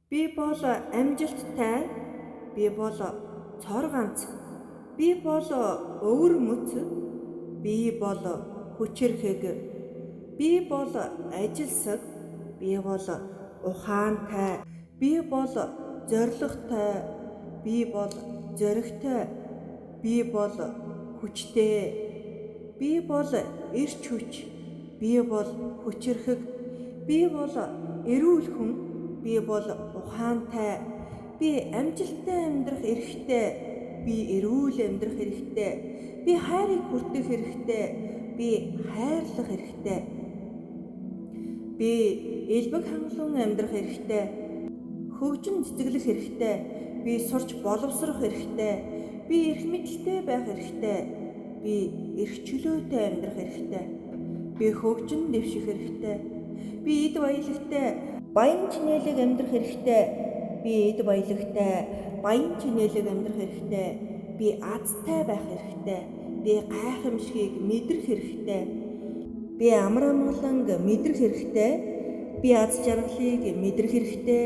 Би бол амжилттай, би бол цор ганц, би бол өвөр мөц, би бол хүчирхэг, би бол ажилсаг, би бол ухаантай, би бол зоригтой, би бол зоригтой, би бол хүчтэй, би бол эрч хүч, би бол хүчирхэг, би бол эрүүл хүн, би бол ухаантай, би амжилттай амьдрах эрхтэй, би эрүүл амьдрах эрхтэй, би хайрыг хүртэх эрхтэй, би хайрлах эрхтэй, би элбэг хангалуун амьдрах эрхтэй, хөгжин цэцэглэх эрхтэй, би сурч боловсрох эрхтэй, би эрх мэдэлтэй байх эрхтэй, би эрх чөлөөтэй амьдрах эрхтэй, би хөгжин дэвших эрхтэй, би эд баялагтай, баян чинээлэг амьдрах эрхтэй, би эд баялагтай, баян чинээлэг амьдрах эрхтэй, би азтай байх эрхтэй, би гайхамшигыг мэдрэх эрхтэй, би амар амгаланг мэдрэх эрхтэй, би аз жаргалыг мэдрэх эрхтэй,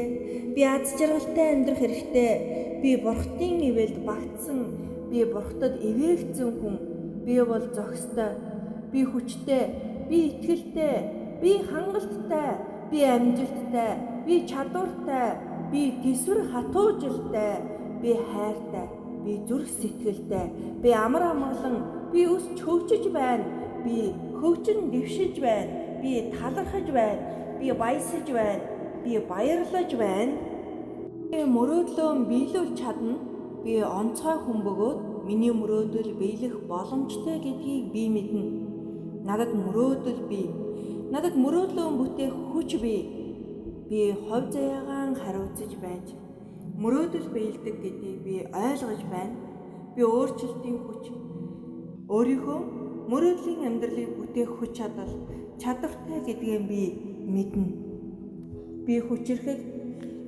би аз жаргалтай амьдрах эрхтэй, би бурхтын ивэлд багтсан, би бурхтад ивээгдсэн хүн, би бол зохистой, би хүчтэй, би итгэлтэй, би хангалттай, би амжилттай, би чадвартай, би тэсвэр хатуужилтай, би хайртай, би зүрх сэтгэлтэй, би амар амгалан, би өсч хөгжиж байна, би хөгжин дэвшиж байна, би талархаж байна, би баясаж байна, би баярлаж байна. Би мөрөөдлөө биелүүлж чадна. Би онцгой хүн бөгөөд миний мөрөөдөл биелэх боломжтой гэдгийг би мэднэ. Надад мөрөөдөл бий. Надад мөрөөдлөө бүтээх хүч бий. Би хувь заяагаан хариуцаж байж мөрөөдөл биелдэг гэдгийг би ойлгож байна. Би өөрчлөлтийн хүч, өөрийнхөө мөрөөдлийн амьдралыг бүтээх хүч чадал, чадвартай гэдгийг би мэднэ. Би хүчирхэг,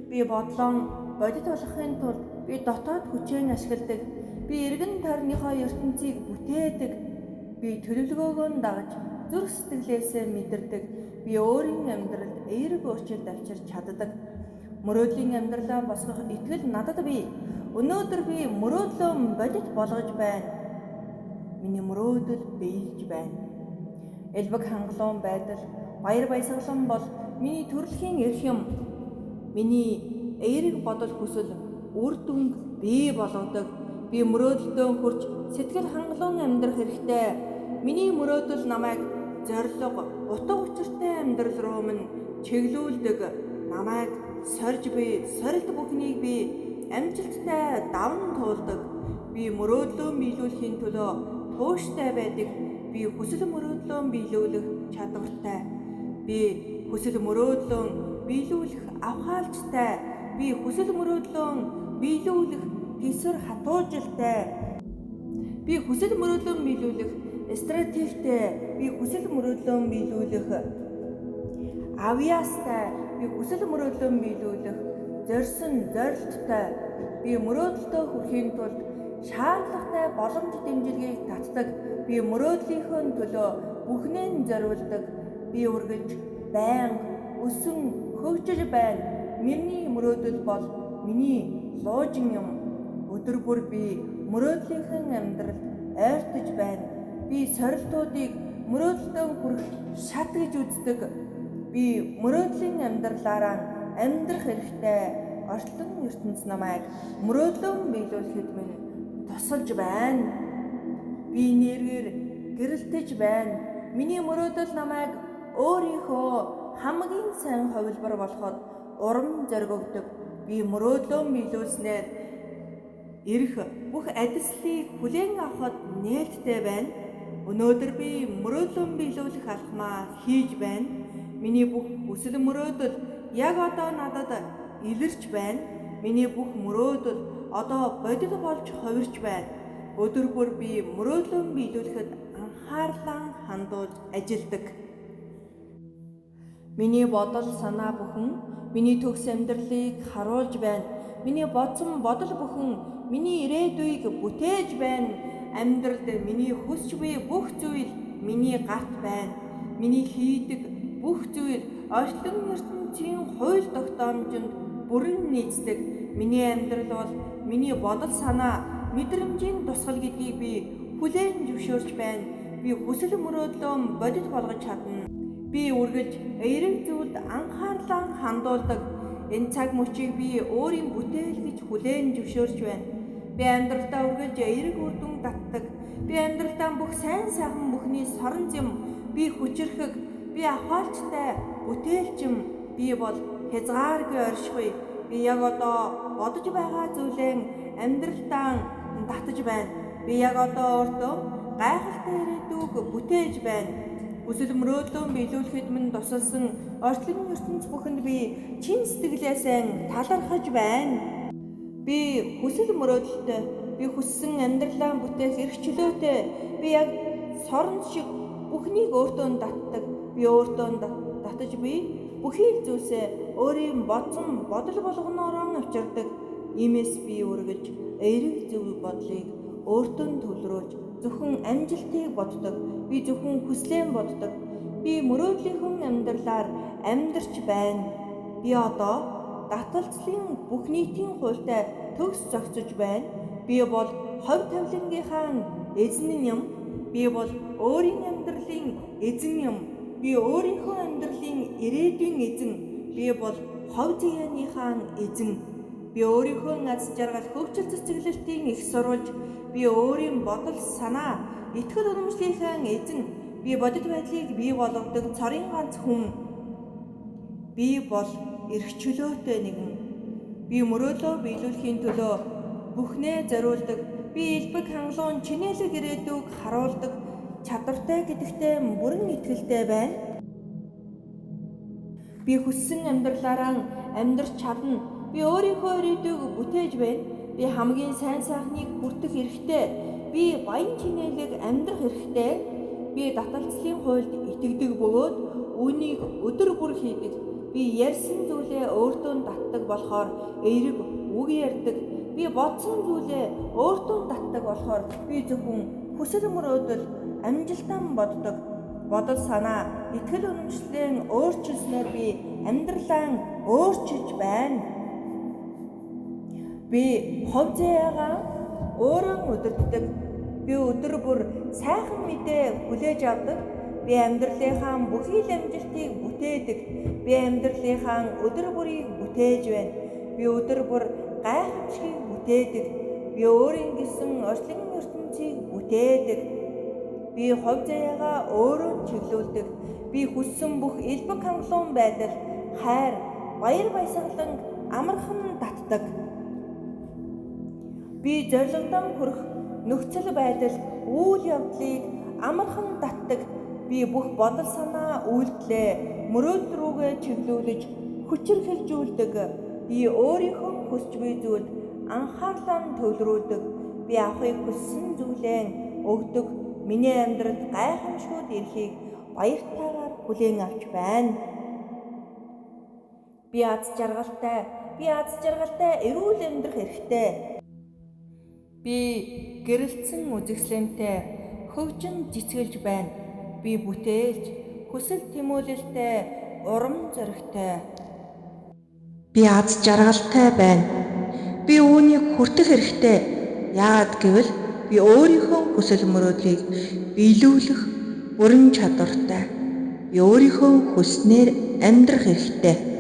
би бодлон бодит болохын тулд би дотоод хүчээ ашигладаг. Би эргэн тойрныхоо ертөнцийг бүтээдэг. Би төлөвлөгөөгөө нь дагаж зүрх сэтгэлээсээ мэдэрдэг. Би өөрийн амьдралд эерэг өөрчлөлт авчирч чаддаг. Мөрөөдлийн амьдралаа босгох итгэл надад бий. Өнөөдөр би мөрөөдлөө бодит болгож байна. Миний мөрөөдөл биелж байна. Элбэг хангалуун байдал, баяр баясгалан бол миний төрөлхийн эрх юм. Миний эерэг бодол хүсэл үр дүнг бий болгодог. Би мөрөөдөлдөө хүрч сэтгэл хангалуун амьдрах эрхтэй. Миний мөрөөдөл намайг зорилго, утга учиртай амьдрал руу минь чиглүүлдэг. Намайг сорж буй сорилт бүхнийг би амжилттай даван туулдаг. Би мөрөөдлөө биелүүлэхийн төлөө тууштай байдаг. Би хүсэл мөрөөдлөө биелүүлэх чадвартай. Би хүсэл мөрөөдлөө биелүүлэх авхаалжтай. Би хүсэл мөрөөдлөө биелүүлэх тэсвэр хатуужилтай. Би хүсэл мөрөөдлөө биелүүлэх стратегтэй. Би хүсэл мөрөөдлөө биелүүлэх авьяастай. Би хүсэл мөрөөдлөө биелүүлэх зорьсон зорилттой. Би мөрөөдөлтөө хүрэхийн тулд шаардлагатай боломж дэмжлэгийг татдаг. Би мөрөөдлийнхөө төлөө бүхнээ нь зориулдаг. Би үргэлж байнга өсөн хөгжиж байна. Миний мөрөөдөл бол миний луужин юм. Өдөр бүр би мөрөөдлийнхэн амьдралд ойртож байна. Би сорилтуудыг мөрөөдөлтөө хүрэх шат гэж үздэг. Би мөрөөдлийн амьдралаараа амьдрах эрхтэй. Орчлон ертөнц намайг мөрөөдлөө биелүүлэхэд минь тусалж байна. Би нэргээр гэрэлтэж байна. Миний мөрөөдөл намайг өөрийнхөө хамгийн сайн хувилбар болоход урам зориг өгдөг. Би мөрөөдлөө биелүүлснээр ирэх бүх адислыг хүлээн авахад нээлттэй байна. Өнөөдөр би мөрөөдлөө биелүүлэх алхмаа хийж байна. Миний бүх хүсэл мөрөөдөл яг одоо надад илэрч байна. Миний бүх мөрөөдөл одоо бодит болж хувирч байна. Өдөр бүр би мөрөөдлөө биелүүлэхэд анхаарлаа хандуулж ажилладаг. Миний бодол санаа бүхэн миний төгс амьдралыг харуулж байна. Миний бодсон бодол бүхэн миний ирээдүйг бүтээж байна. Амьдралд миний хүсч буй бүх зүйл миний гарт байна. Миний хийдэг бүх зүйл орчлон ертөнцийн хууль тогтоомжинд бүрэн нийцдэг. Миний амьдрал бол миний бодол санаа, мэдрэмжийн тусгал гэдгийг би хүлээн зөвшөөрч байна. Би хүсэл мөрөөдлөө бодит болгож чадна. Би үргэлж эерэг зүйлд анхаарлаа хандуулдаг. Энэ цаг мөчийг би өөрийн бүтээл гэж хүлээн зөвшөөрч байна. Би амьдралдаа үргэлж эерэг үр дүн татдаг. Би амьдралдаа бүх сайн сайхан бүхний сорон зэм, би хүчирхэг, би ахвалжтай бүтээлчим. Би бол хязгааргүй оршихгүй. Би яг одоо бодож байгаа зүйлээ амьдралдаа татаж байна. Би яг одоо өөртөө гайхалтай ирээдүйг бүтээж байна. Хүсэл мөрөөдлөө биелүүлэхэд минь тусалсан орчлон ертөнц бүхэнд би чин сэтгэлээсээ талархаж байна. Би хүсэл мөрөөдөлтэй, би хүссэн амьдралаа бүтээх эрх чөлөөтэй. Би яг сорон шиг бүхнийг өөртөө татдаг. Би өөртөө татаж би бүхий л зүйлсээ өөрийн бодсон бодол болгоноороо авчирдаг. Иймээс би үргэлж эерэг зөв бодлыг өөртөө төвлөрүүлж зөвхөн амжилтыг боддог. Би зөвхөн хүслээ боддог. Би мөрөөдлийнхөө амьдралаар амьдарч байна. Би одоо таталцлын бүх нийтийн хуультай төгс зохицож байна. Би бол хов тавилангийнхаа эзэн юм. Би бол өөрийн амьдралын эзэн юм. Би өөрийнхөө амьдралын ирээдүйн эзэн. Би бол хов заяаныхаа эзэн. Би өөрийнхөө аз жаргал хөгжил цэцэглэлтийн их сурвалж. Би өөрийн бодол санаа, итгэл үнэмшлийнхээ эзэн. Би бодит байдлыг бий болгодог цорын ганц хүн. Би бол эрх чөлөөтэй нэгэн. Би мөрөөдлөө биелүүлэхийн төлөө бүхнээ зориулдаг. Би элбэг хангалуун чинээлэг ирээдүйг харуулдаг чадвартай гэдэгтээ бүрэн итгэлтэй байна. Би хүссэн амьдралаараа амьдарч чадна. Би өөрийнхөө ирээдүйг бүтээж байна. Би хамгийн сайн сайхныг хүртэх эрхтэй. Би баян чинээлэг амьдрах эрхтэй. Би таталцлын хуульд итгэдэг бөгөөд үүнийг өдөр бүр хийдэг. Би ярьсан зүйлээ өөртөө татдаг болохоор эерэг үг ярьдаг. Би бодсон зүйлээ өөртөө татдаг болохоор би зөвхөн хүсэл мөрөөдөл амжилтаа боддог. Бодол санаа, итгэл үнэмшлээ өөрчилснөөр би амьдралаа өөрчилж байна. Би хов заяагаа өөрөө удирддаг. Би өдөр бүр сайхан мэдээ хүлээж авдаг. Би амьдралынхаа бүхий л амжилтыг бүтээдэг. Би амьдралынхаа өдөр бүрийг бүтээж байна. Би өдөр бүр гайхамшигыг бүтээдэг. Би өөрийн гэсэн орчлон ертөнцийг бүтээдэг. Би хов заяагаа өөрөө чиглүүлдэг. Би хүссэн бүх элбэг хангалуун байдал, хайр, баяр баясгалан амархан татдаг. Би зорилгодоо хүрэх нөхцөл байдал, үйл явдлыг амархан татдаг. Би бүх бодол санаа үйлдэлээ мөрөөдөл рүүгээ чиглүүлж хүчирхэлжүүлдэг. Би өөрийнхөө хүсч буй зүйлд анхаарлаа төвлөрүүлдэг. Би авахыг хүссэн зүйлээ өгдөг. Миний амьдралд гайхамшгууд ирэхийг баяртайгаар хүлээн авч байна. Би аз жаргалтай, эрүүл амьдрах эрхтэй. Би гэрэлтсэн үзэсгэлэнтэй хөгжин цэцгэлж байна. Би бүтээлч, хүсэл тэмүүлэлтэй, урам зоригтой. Би аз жаргалтай байна. Би үүнийг хүртэх эрхтэй. Яагаад гэвэл би өөрийнхөө хүсэл мөрөөдлийг биелүүлэх бүрэн чадвартай. Би өөрийнхөө хүснээр амьдрах эрхтэй.